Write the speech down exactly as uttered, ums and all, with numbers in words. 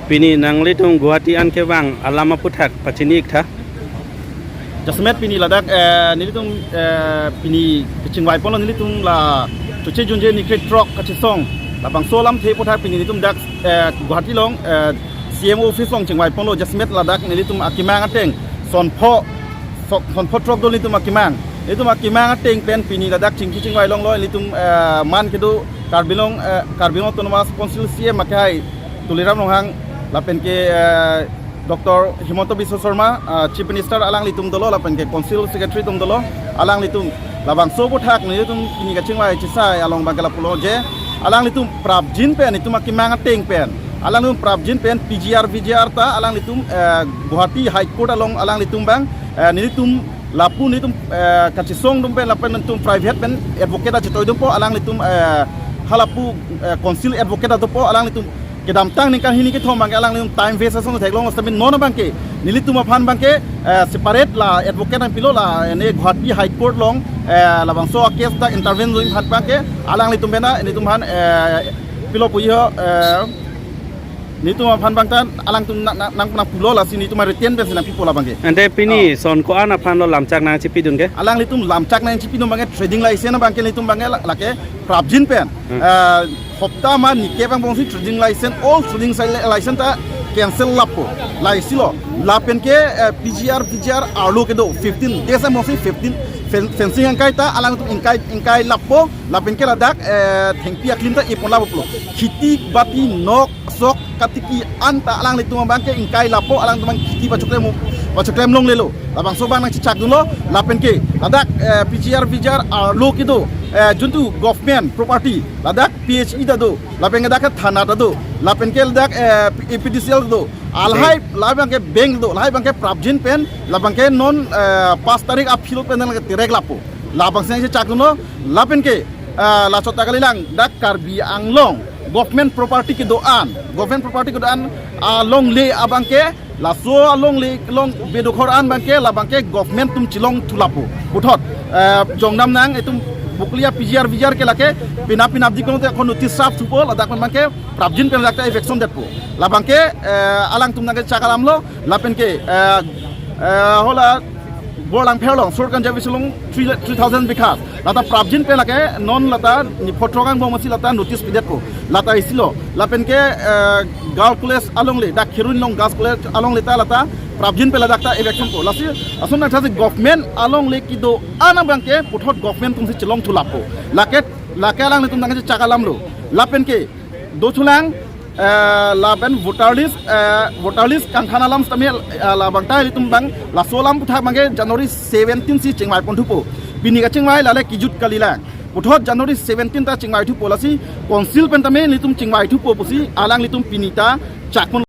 Pini nanglitum Guwahati an kevang alam aphuthak pachini iktha. Jasemet pini ladak, eh, nelitum, eh, pini kachingvai ponlo nelitum la Choche Junje Nikrit Throk kachesong labangso alamthe aphuthak pini nelitum dak, eh, Guwahati along, eh, C M O office along chingvai ponlo. Jasemet ladak nelitum akemang ateng son pho, so-, son pho throk do nelitum akemang. Nelitum akemang ateng pen pini ladak chingki chingvai longlo nelitum, eh, man kedo Karbi Anglong, eh, Karbi Anglong Autonomous Council C E M akehai Tuliram Ronghang lapen ke, eh, Doctor Himanta Biswa Sarma, eh, Chief Minister alanglitum dolo lapen ke Council Secretary atum dolo, alanglitum labangso aphuthak nelitum pini kachingvai chesai along abangke lapulo je alanglitum prapjin pen itum akemang ateng pen alanglitum prapjin pen P G R V G R ta alanglitum, eh, Guwahati High Court along alanglitum abang, eh, nelitum lapu nelitum, eh, kachesong atum pen lapen nelitum private pen advocate achetoidunpo alanglitum, eh, halapu, eh, council advocate adopo alanglitum kedamtang ningkan hini kethom abangke alanglitum time waste ason theklong sitame non abangke nelitum aphan abangke, eh, separate la advocate nangpilo la, eh, ne Guwahati High Court along, eh, labangso a-case ta intervene dun aphan abangke alanglitum pen nelitum aphan, eh, pilo puji ho, eh, nelitum aphan abangta alangtum nang, nang, nang, nangpulo lasi nelitum written pensi nangpipo labangke. Ante pini Oh. son ko-an aphanlo lamchak nangchipidun ke? Alanglitum lamchak nangchipidun abangke trading license abangke nelitum abangke la-, lake prapjin pen. Hmm. Eh, hopta ma nike abang bongsi trading license, all trading si-, license ta cancel lapo. Laisilo. Lapen ke, eh, P G R, V G R arlo kedo fifteen days abang bongsi fifteen fen-, fencing ingkai ta alangtum ingkai, ingkai lapo. Lapen ke ladak, eh, thengpi aklim ta ipon lapo pulo. Khiti bati nok sok katiki anta alanglitum abangke ingkai lapo alangtum abang khiti pachoklem, pachoklem longlelo. Labangso abang nangchechakdunlo lapen ke ladak, eh, P G R V G R arlo kedo, eh, juntu government property ladak P H E ta do lapen ke dak thana ta do lapen ke ladak, eh, A P D C L ta do. Alahai Bank. Lahai abangke bank do, lahai abangke prapjin pen labangke non, eh, pas tarik aphi lo pen ke terek lapo. Labangsi nangchechakdunlo lapen ke, eh, laso ta kalilang dak Karbi Anglong government property kedo-an, government property kedo-an alongle abangke laso alongle along bedokhor an abangke labangke government atum chelongthu lapo. Puthot, eh, jongdam nang itum Bokolia P G R V G R ke lake penap penapdik along te akon notice serve thupo ladak pen abangke prapjin pen ladak ta eviction detpo. Labangke, eh, alangtum nangkechak alamlo lapen ke, eh, eh, hala Borlangpher along Soil Conservation along three, three thousand bighas. Lata prapjin pen lake non lata ni photrok angbong masi lata notice pidetpo. Lata isilo. Lapen ke, eh, Girls College alongle, dak Kheroni along Girls College alongle ta lata prapjin pen ladak ta evictionpo. Lasi ason nangtha si government alongle kedo-an abangke puthot government atumsi chelongthu lapo. Lake, lake alanglitum nangchechak alamlo. Lapen ke dothulang, eh, lapen voter list, eh, voter list kangthan alam sitame, eh, labang ta ilitum abang laso alam aphuthak abangke January seventeen si chingvai ponthupo. Pini kachingvai lale kejut kalilang. Puthot January seventeen ta chingvaithupo lasi council pen tame ilitum chingvaithupo pusi alanglitum pini ta chakpon